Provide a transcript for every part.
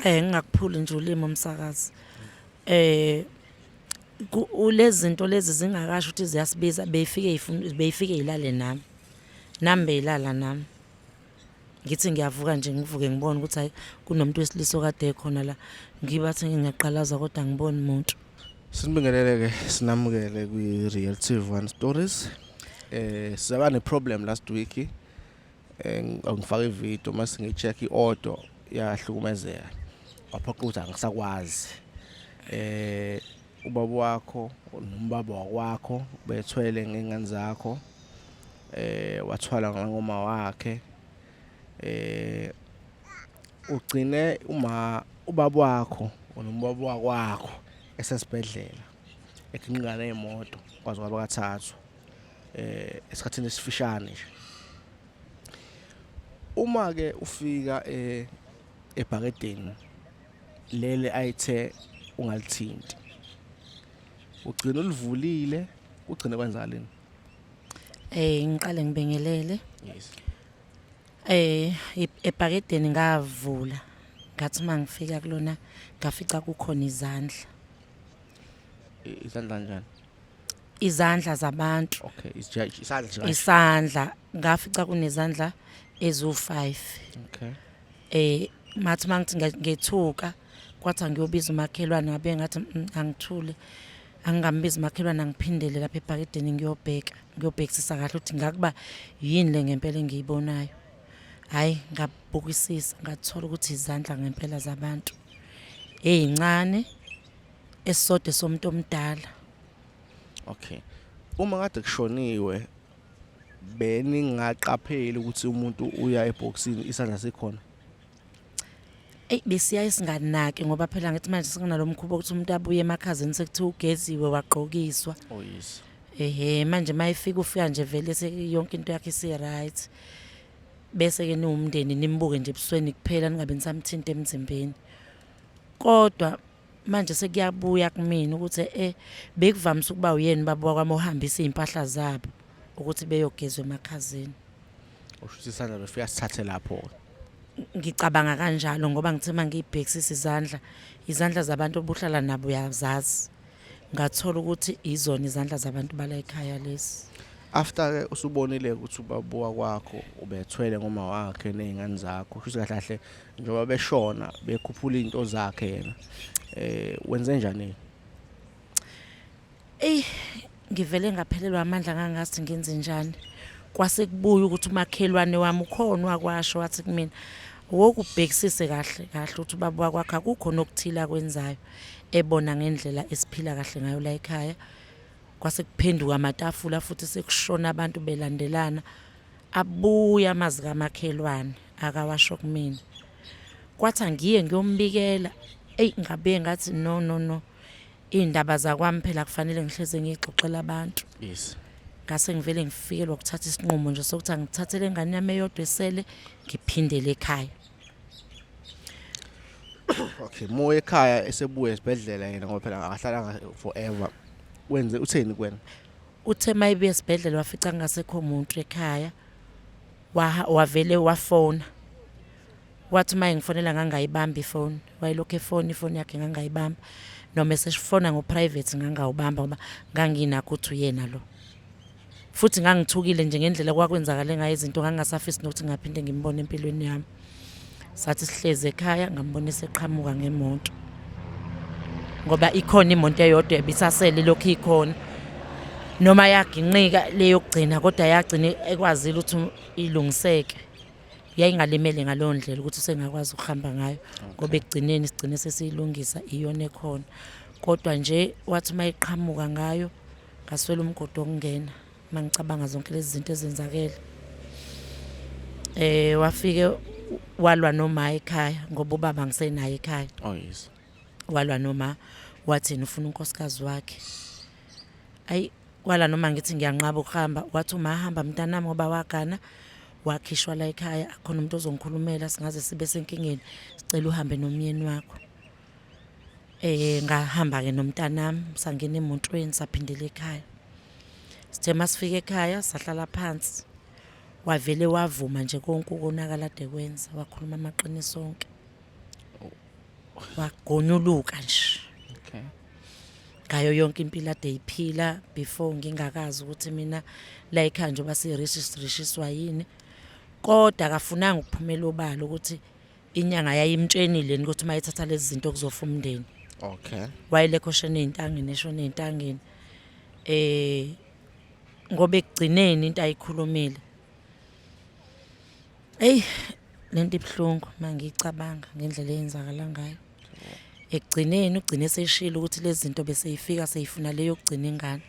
Ngingakuphuli nje ulimi umsakazi. Lezi zinto lezi zingakasho ukuthi ziyasibiza beyifike ifuna beyifike ilale nami. Nami beyilala nami. Ngithi ngiyavuka nje ngivuke ngibone ukuthi hayi kunomuntu wesilisa okade ekhona la. Ngibathi ngiyaqalaza kodwa angiboni muntu. Sinibingelele ke sinamukele kwi Real TV One Stories. Saba ne problem last week. Ngifaka ivideo mase ngicheck iaudio yahlukumezeka. Waphoqa ukuthi angisakwazi. Ubaba wakho nombaba wakwakho bethwele ngengane zakho. Wathwala ngoma wakhe. Ugcine uma ubaba wakho nombaba wakwakho esesibhedlela eginqika nemoto kwaze kwaba kathathu esikhathini esifishane nje. Uma ke ufika ebhakedeni lele ayithe ungalithinti, ugcina ulivulile, ugcine kwenzakaleni? Ngiqale ngibingelele. Yes. Ebhakedeni ngavula, ngathi mangifika kulona ngafica kukhona izandla. Izandla kanjani? Izandla zabantu. Okay, isandla nje. Isandla ngafica kunezandla ezu5. Okay. Mathi mangithi ngethuka kwathi angiyobiza umakhelwane, ngabe ngathi angithule. Angingambizi umakhelwane, angiphindele lapha ebhakedeni ngiyobheka, ngiyobhekisisa kahle ukuthi ngakuba yini le ngempela engiyibonayo. Hayi, ngabukisisa ngathola ukuthi izandla ngempela zabantu ezincane, esisodwa somuntu omdala. Okay. Uma kade kushoniwe beningaqapheli ukuthi umuntu uya ebhokisini isandla sikhona? Eyi, besiyaye singanaki ngoba phela ngithi manje sekunalomkhuba ukuthi umuntu abuye emakhazeni sekuthiwa ugeziwe wagqokiswa. Oh yes. Ehhe, manje mayefika ufika nje vele yonke into yakhe isi-right. Bese ke niwumndeni nimbuke nje ebusweni kuphela ningabe nisamthinta emzimbeni. Kodwa manje sekuyabuya kumina ukuthi bekuvamise ukuba uyena ubaba wakwami ohambisa izimpahla zabo ukuthi beyogezwa emakhazeni. Usho ukuthi isandla befika sithathe lapho. Ngicabanga kanjalo ngoba ngithe mangiyibhekisisa izandla, izandla zabantu obuhlala nabo uyazazi. Ngathola ukuthi izona izandla zabantu bala ekhaya lesi. After ke usubonile ukuthi ubaba wakwakho ubethwele ngoma wakhe nezingane zakho, kusho kahle kahle njengoba beshona bekhuphula izinto zakhe yena. Wenze njani? Ngivele ngaphelelwa amandla, ngangazi ngenze njani. Kwase kubuya ukuthi umakhelwane wami ukhona wakwasho wathi kumina, wokubhekisise kahle kahle ukuthi ubaba wakwakho akukho nokuthile akwenzayo, ebona ngendlela esiphila kahle ngayo la ekhaya. Kwase kuphenduka amatafula futhi sekushona abantu belandelana, abuya amazwi kamakhelwane akawasho kumina. Kwathi angiye ngiyombikela, eyi ngabe ngathi no no no, iy'ndaba zakwami phela kufanele ngihleze ngiyixoxela abantu. Yes. Ngase ngivele ngifikelwa ukuthatha isinqumo nje sokuthi angithathele ingane yami eyodwa esele ngiphindele ekhaya. Okay, moya ekhaya esebuya esibhedlela yena ngoba phela akahlalanga forever. Wenze utheni kuwena? Uthe mayebuya esibhedlela wafica kungasekho umuntu ekhaya. Wavele wafona. Wathi maye ngifonela ngangayibamba ifoni. Wayelokhu efona ifoni yakhe ngangayibamba. Noma esefona ngo private ngangawubamba ngoba nganginakho ukuthi uyena lo. Futhi ngangithukile nje ngendlela kwakwenzakale ngayo izinto, ngangasafisi nokuthi ngaphinde ngimbone empilweni yami. Sathi sihlezi ekhaya ngambonisa eqhamuka ngemoto. Ngoba ikhona imoto eyodwa ebisasele lokhu ikhona. Noma yaginqika leyokugcina kodwa yagcina ekwazile ukuthi ilungiseke. Yayingalimele ngaleyo ndlela ukuthi usengakwazi ukuhamba ngayo ngoba ekugcineni sigcine sesiyilungisa iyona ekhona. Kodwa nje wathi mayiqhamuka ngayo ngaswela umgodi wokungena mangicabanga zonke lezi zinto ezenzakele. Wafike walwa noma ekhaya ngoba ubaba ngisenaye ekhaya. Oh yes. Walwa noma wathi yena ufuna unkosikazi wakhe. Ayi kwala noma ngithi ngiyanqaba ukuhamba, wathi uma hamba mntanami ngoba wagana wakhishwa la ekhaya, akhona umuntu ozongikhulumela singaze sibe senkingeni, sicela uhambe nomyeni wakho. Ngahamba ke nomntanami sangena emotweni saphindela ekhaya. Sithe masifika ekhaya sahlala phansi. Wavele wavuma nje konke ukonakala ade kwenza, wakhuluma amaqiniso onke. Wagonyuluka nje. Okay. Ngayo yonke impilo ade iphila before ngingakazi ukuthi mina la ekhaya njengoba sirishiswa yini. Kodwa akafunanga ukuphumela obala ukuthi inyanga yayimtshenile ukuthi uma ethatha lezi zinto kuzofa umndeni. Okay. Wayelekho shona ey'ntangeni, eshona ey'ntangeni. Ngoba ekugcineni into ayikhulumile. Eyi, lento ibuhlungu mangiyicabanga ngendlela eyenzakala ngayo. Ekugcineni ugcine eseshilo ukuthi lezi zinto beseyifika seyifuna le yokugcina ingane.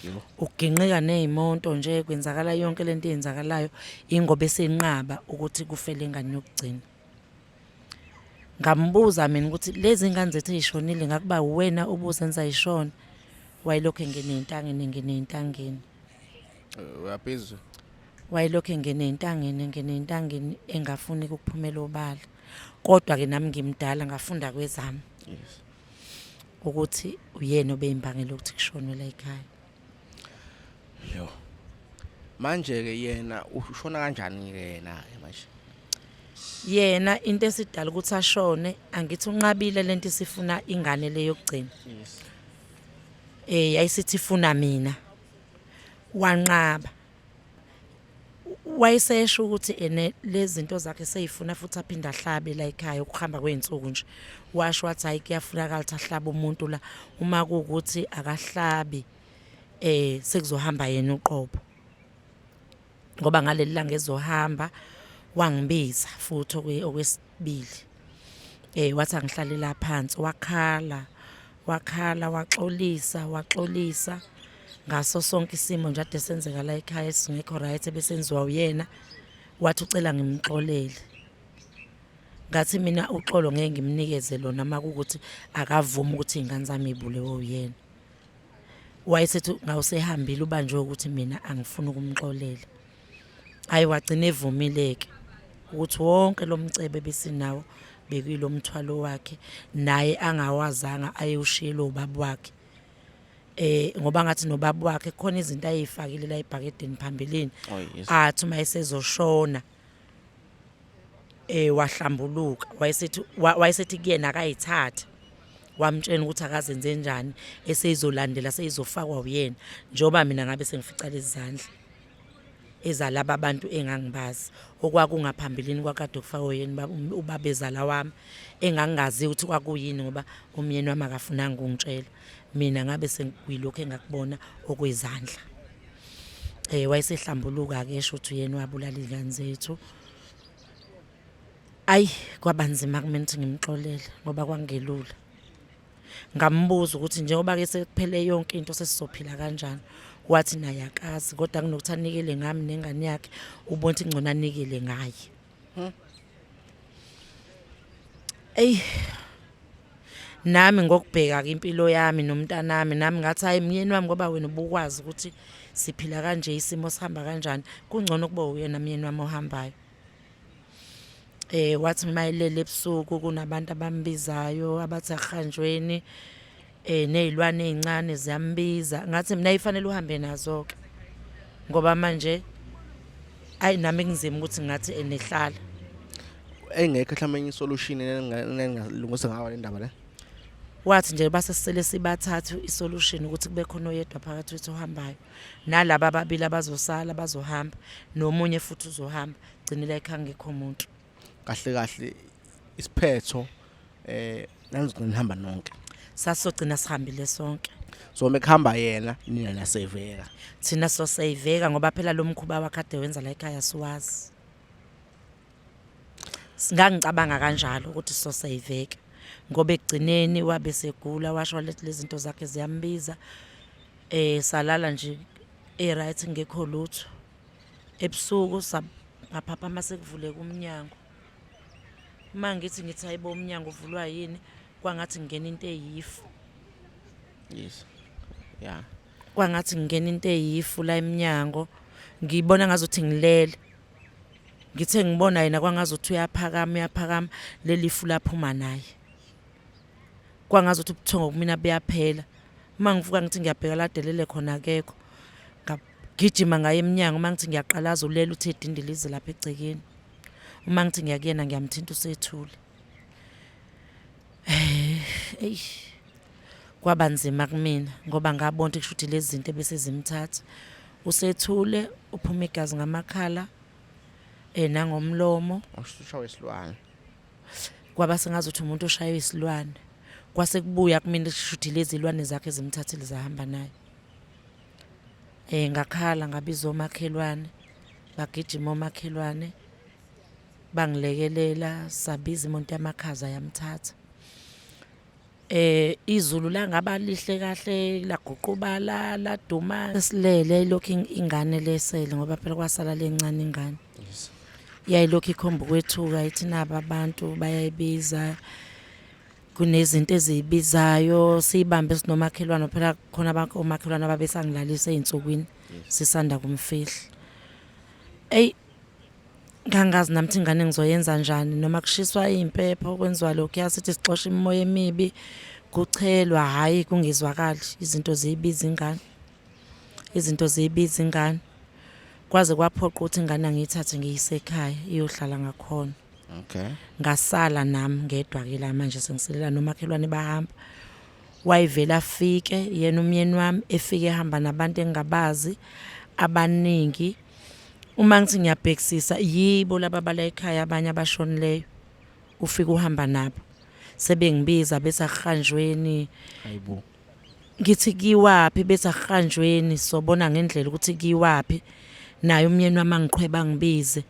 Yebo. Ukuginqika ney'moto nje kwenzakala yonke lento eyenzakalayo ingoba esenqaba ukuthi kufele ingane yokugcina. Ngambuza mina ukuthi lezi ngane zethu ey'shonile ngakuba uwena obuzenza y'shona. Wayelokhu engena ey'ntangeni engena ey'ntangeni. Uyabhizi. Wayelokhu engena ey'ntangeni engena ey'ntangeni engafuni ukuphumela obala. Kodwa-ke nami ngimdala ngafunda kwezami. Yes. Ukuthi uyena obeyimbangela yokuthi kushonwe la ekhaya. Yo. Manje ke yena ushona kanjani ke yena ke manje? Yena into esidala ukuthi ashone angithi unqabile lento isifuna ingane le yokugcina. Yes. Yayisithi ifuna mina. Wanqaba. Wayesesho ukuthi ene lezi zinto zakhe seyifuna futhi aphinde ahlabe la ekhaya ukuhamba kwey'nsuku nje. Washo wathi hhayi kuyafunakala ukuthi ahlabe umuntu la uma kuwukuthi akahlabi sekuzohamba yena uqobo. Ngoba ngaleli langa ezohamba wangibiza futhi okwesibili. Wathi angihlale la phansi wakhala wakhala waxolisa waxolisa ngaso sonke isimo nje ade senzeka la ekhaya esingekho right ebesenziwa uyena. Wathi ucela ngimxolele. Ngathi mina uxolo ngeke ngimnikeze lona makukuthi akavumi ukuthi izingane zami ibulewe uyena. Wayesethi ngawusehambile ubanjwe ukuthi mina angifuni ukumxolela. Hayi wagcina evumileke ukuthi wonke lo mcebo ebesinawo bekuyilo mthwalo wakhe naye angawazanga ayewushiyele ubaba wakhe. Ngoba ngathi nobaba wakhe khona izinto ayifakile la ebhakedeni phambilini. Oh, yes. Athi uma esezoshona wahlambuluka wayesethi wayesethi kuyena akayithatha. Wamtshela ukuthi akazenze njani eseyizolandela seyizofakwa uyena njengoba mina ngabe sengifica lezi zandla ezalaba abantu engangibazi okwakungaphambilini kwakade kufakwe yena ubabezala wami engangingazi ukuthi kwakuyini ngoba umyeni wami akafunanga ukungitshela. Mina ngabe sengiyilokhu engakubona okwezandla. Wayesehlambuluka ke esho ukuthi uyena wabulala izingane zethu. Ayi kwabanzima kumina ukuthi ngimxolele ngoba kwangelula. Ngambuza ukuthi njengoba ke sekuphele yonke into sesizophila kanjani. Wathi naye akazi kodwa kunokuthi anikele ngami nengane yakhe ubona ukuthi ngcono anikele ngaye. Eyi nami ngokubheka ke impilo yami nomntanami nami ngathi hayi myeni wami ngoba wena ubukwazi ukuthi siphila kanje isimo sihamba kanjani kungcono kuba uyena myeni wami ohambayo. Wathi mayelele ebusuku kunabantu abambizayo abathi ahanjweni nezilwane ezincane ziyambiza. Ngathi mina ifanele uhambe nazo ke ngoba manje ayi nami kunzima ukuthi ngathi enehlala. Engekho mhlawumbe enye isolution engalungisa ngayo le ndaba le. Wathi nje base sisele sibathathu isolution ukuthi kube khona oyedwa phakathi wethu ohambayo nalaba ababili abazosala bazohamba nomunye futhi uzohamba gcinela ekhaya ngekho umuntu. Kahle kahle isiphetho nanizogcina nihamba nonke. Sasogcina sihambile sonke. So mekuhamba yena nina naseveka. Thina soseveka ngoba phela lo mkhuba wakhe ade wenza la ekhaya siwazi. Singangicabanga kanjalo ukuthi soseveka ngoba ekugcineni wabe segula washo lezi zinto zakhe ziyambiza. Salala nje e-right ngekho lutho. Ebusuku saphaphama sekuvuleka umnyango. Uma ngithi ngithi hayibo umnyango uvulwa yini kwangathi ngingena into eyifu. Yes. Yeah. Kwangathi ngingena into eyifu la eminyango. Ngibona ngazuthi ngilele. Ngithe ngibona yena kwangazuthi uyaphakama uyaphakama lelifu laphuma naye. Kwangazuthi ubuthongo kumina buyaphela. Uma ngivuka ngithi ngiyabheka la delele khona akekho. Ngagijima ngaye eminyango uma ngithi ngiyaqalaza ulele uthe dindilize lapha egcekeni. Uma ngithi ngiyakuyena ngiyamthinta usethule. Eyi, kwaba nzima kumina ngoba ngabona ukuthi kushuthi lezi zinto ebese zimthatha. Usethule uphuma igazi ngamakhala nangomlomo. Ushawe isilwane. Kwaba sengazuthi umuntu oshaywe isilwane. Kwase kubuya kumina kushuthi lezi zilwane zakhe zimthathile zahamba naye. Ngakhala ngabiza omakhelwane, bagijima omakhelwane bangilekelela sabiza imoto yamakhaza yamthatha. Izulu langaba lihle kahle laguqubala laduma esilele ilokhu ingane lesele ngoba phela kwasala lencane ingane. Yes. Yayilokhu ikhomba ukwethuka ithi naba abantu bayayibiza kunezinto eziyibizayo siyibambe sinomakhelwane phela khona omakhelwane ababesangilalisa ey'nsukwini sisanda kumfihla. Eyi, ngangazi nami ukuthi ingane ngizoyenza njani noma kushiswa iy'mpepho kwenziwa lokhuya sithi sixosha imimoya emibi kuchelwa hhayi kungezwakali izinto ziyibiza ingane, izinto ziyibiza ingane. Kwaze kwaphoqa ukuthi ingane angiyithathe ngiyise ekhaya iyohlala ngakhona. Okay. Ngasala nami ngedwa-ke la manje sengisilela nomakhelwane bahamba. Wayevele afike yena umyeni wami efike ehamba nabantu engingabazi abaningi. Uma ngithi ngiyabhekisisa yibo laba bala ekhaya abanye abashonileyo. Ufike uhamba nabo. Sebengibiza bethi akuhanjweni. Hayibo. Ngithi kiwaphi bethi akuhanjweni sobona ngendlela ukuthi kiwaphi. Naye umyeni wami angiqhweba angibize.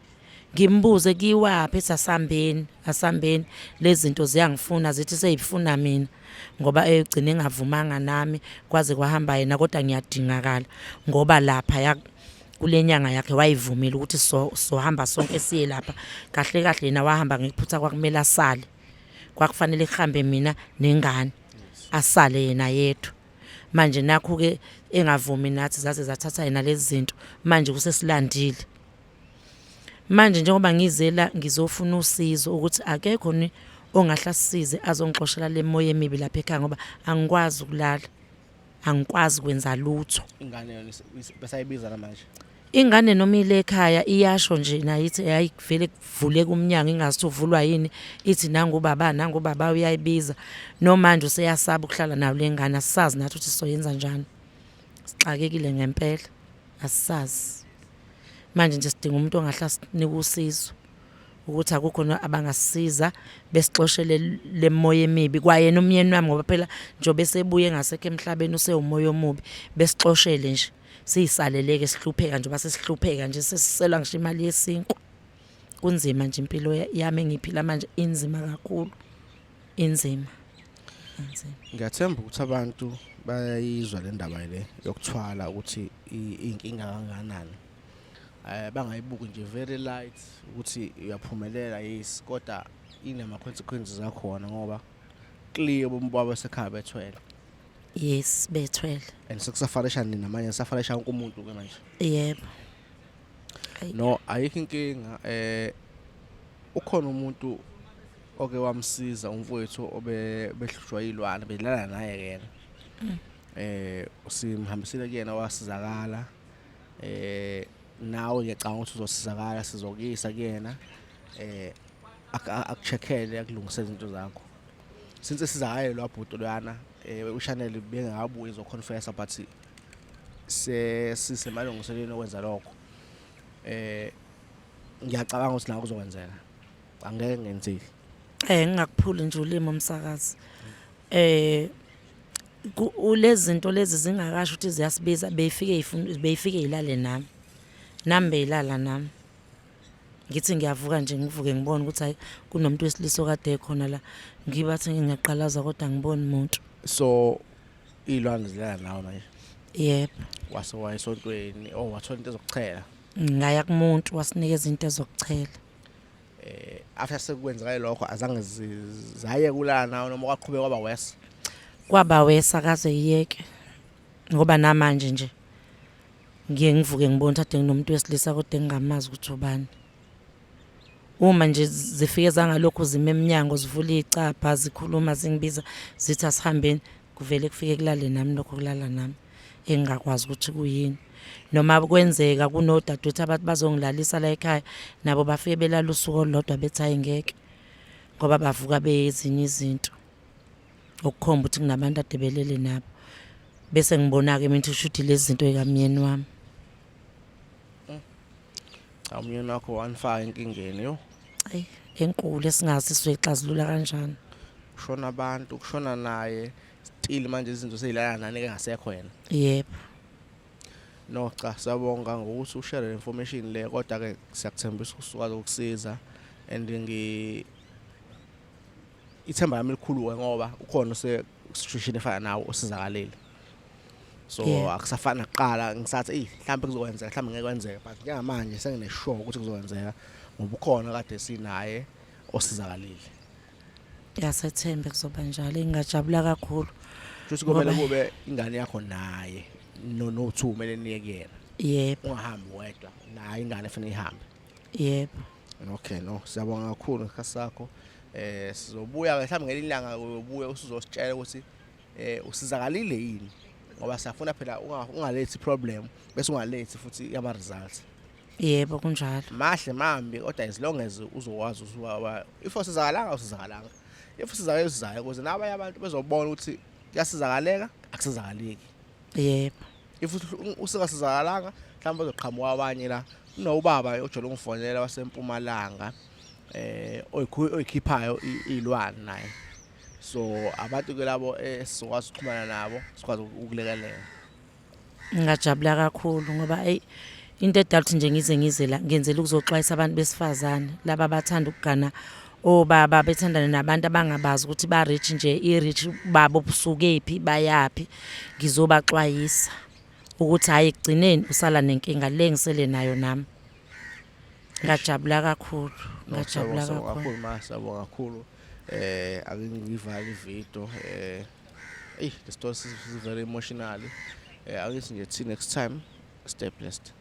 Ngimbuze kiwaphi ethi asambeni, asambeni. Lezi zinto ziyangifuna zithi seyifuna mina ngoba egcine engavumanga nami kwaze kwahamba yena kodwa ngiyadingakala ngoba lapha ya kule nyanga yakhe wayivumile ukuthi sohamba sonke siye lapha. Kahle kahle yena wahamba ngephutha kwakumele asale. Kwakufanele kuhambe mina nengane asale yena yedwa. Manje nakhu ke engavumi nathi zaze zathatha yena lezi zinto manje kusesilandile. Manje njengoba ngize la ngizofuna usizo ukuthi akekho ni ongahle asisize azongixoshela le moya emibi lapha ekhaya ngoba angikwazi ukulala. Angikwazi kwenza lutho. Ingane yona besayibiza namanje. Ingane noma ile ekhaya iyasho nje nayo ithi hayi vele kuvuleka umnyango ingazi uvulwa yini ithi nangu baba nangu baba uyayibiza nomanje useyasaba ukuhlala nayo lengane asisazi nathi ukuthi soyenza njani. Sixakekile ngempela asisazi. Manje nje sidinga umuntu ongahle asinike usizo ukuthi akukho abangasisiza besixoshele lemoya emibi kwayena umyeni wami ngoba phela njengoba esebuye engasekho emhlabeni usewumoya omubi besixoshele nje siyisaleleke sihlupheka njengoba sesihlupheka nje sesisela ngisho imali yesinkwa. Kunzima nje impilo yami engiyiphila manje inzima kakhulu, inzima, inzima. Ngiyathemba ukuthi abantu bayayizwa le ndaba le yokuthwala ukuthi inkinga kangakanani. Bangayibuki nje very light ukuthi uyaphumelela yes kodwa inama consequences akhona ngoba clear bombaba sekhaya bethwele. Yes, bethwele. And sekusafarisha nina manje safarisha wonke umuntu ke manje. Yebo. No, ayikho inkinga ukhona umuntu oke wamsiza umfowethu obe behlushwa yilwane belala naye yena. Simhambisile kuyena wasizakala. Nawe ngiyacabanga ukuthi uzosizakala sizokuyisa kuyena. Akucheckele akulungisele izinto zakho. Since sizakale lo bhuti loyana uChanel bengabuyi izoconfessa but sisemalungiselweni okwenza lokho. Ngiyacabanga ukuthi nawe kuzokwenzeka. Angeke ngenzile. Ngingakuphuli nje ulimi umsakazi. Lezi zinto lezi zingakasho ukuthi ziyasibiza beyifike beyifike ilale nami. Nami beyilala nami. Ngithi ngiyavuka nje ngivuke ngibone ukuthi hayi kunomuntu wesilisa okade ekhona la. Ngibathi ngiyaqalaza kodwa angiboni umuntu. So iy'lwane zilala nawe manje? Yebo. Wase waya esontweni, oh wathola into ezokuchela? Ngaya kumuntu wasinikeza into ezokuchela. After sekukwenzakale lokho azange zaye kulala nawe noma kwaqhubeka kwaba worse? Kwaba worse akaze iyeke. Ngoba namanje nje ngiye ngivuke ngibone ukuthi ade nginomuntu wesilisa kodwa engingamazi ukuthi ubani. Uma nje zifike zangalokhu zime eminyango zivula icabha zikhuluma zingibiza zithi asihambeni kuvele kufike kulale nami lokho kulala nami engingakwazi ukuthi kuyini. Noma kwenzeka kunodadewethu abathi bazongilalisa la ekhaya nabo bafike belala usuku olulodwa bethi hayi ngeke ngoba bavuka beyezinye izinto. Okukhomba ukuthi kunabantu ade belele nabo. Bese ngibona-ke mina ukuthi shuthi lezi zinto ekamyeni wami. Cha, umyeni wakho wanifaka enkingeni yo. Ayi, enkulu esingazi sizoyixazulula kanjani. Kushona abantu, kushona naye. Still manje izinto seyilala nani ke ngasekho yena. Yebo. No, cha, siyabonga ngokuthi ushare le information le, kodwa ke siyakuthembisa ukuthi sikwazi ukukusiza and ngi ithemba lami likhulu ke ngoba ukhona ose situation efana nawe osizakalile. So akusafani nakuqala ngisathi ey mhlawumbe kuzokwenzeka, mhlawumbe ngeke kwenzeke, but njengamanje sengine sure ukuthi kuzokwenzeka ngoba ukhona kade sinaye osizakalile. Yasethembe kuzoba njalo, ngingajabula kakhulu. Futhi kumele kube ingane yakho naye no no two kumele niye kuyena. Yebo. Ungahambi wedwa, naye ingane fanele ihambe. Yebo. Okay, no, siyabonga kakhulu ngesikhathi sakho. Sizobuya ke mhlawumbe ngelinye ilanga, uyobuya usuzositshela ukuthi usizakalile yini, ngoba siyafuna phela ungalethi problem bese ungalethi futhi ama results. Yebo, kunjalo. Mahle mambi, kodwa as long as uzokwazi usuwa if usizakalanga usizakalanga, if usizakele usizakele, ukuze nabanye abantu bezobona ukuthi kuyasizakaleka, akusizakaleki. Yebo. If usingasizakalanga mhlawumbe bazoqhamuka abanye la. Kunobaba ojwayele ungifonela waseMpumalanga oyikhiphayo izilwane naye, so abantu ke labo esizokwazi ukuxhumana nabo sikwazi ukulekelela. Ngingajabula kakhulu ngoba eyi into edala ukuthi nje ngize ngize la ngenzela ukuzoxwayisa abantu besifazane laba abathanda ukugana obaba bethandane nabantu abangabazi ukuthi ba-rich nje, i-rich babo busukephi, bayaphi. Ngizobaxwayisa ukuthi hhayi, ekugcineni usala nenkinga le ngisele nayo nami. Ngajabula kakhulu, No, ngajabula siyabonga kakhulu. Kakhulu ma, siyabonga kakhulu. Ake ngivale ivideo. Ey, the story is very emotional. Ake nje see next time. Stay blessed.